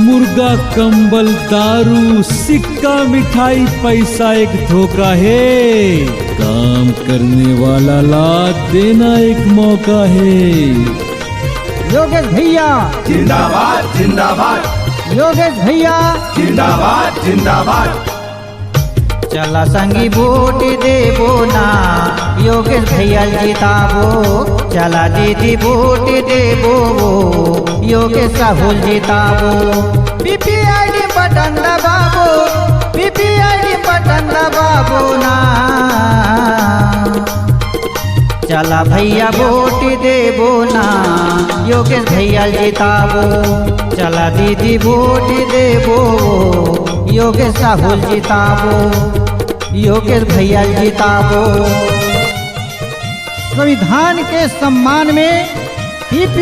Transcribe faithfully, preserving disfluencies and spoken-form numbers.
मुर्गा, कंबल, दारू, सिक्का, मिठाई, पैसा एक धोखा हे। काम करने वाला ला देना एक मौका हे। योगेश भैया, जिंदाबाद, जिंदाबाद, योगेश भैया, जिंदाबाद, जिंदाबाद। चला संगी वोट देबो ना, योगेश भैया ल जिताबो। चला दीदी वोट देबो, योगेश साहू ल जिताबो। पीपीआईडी बटन दबाबो, पीपीआईडी बटन दबाबो ना। चला भैया वोट देबो ना, योगेश भैया ल जिताबो। चला दीदी वोट देबो, योगेश साहू ल जिताबो, योगेश भैया ल जिताबो। संविधान के सम्मान में पीपी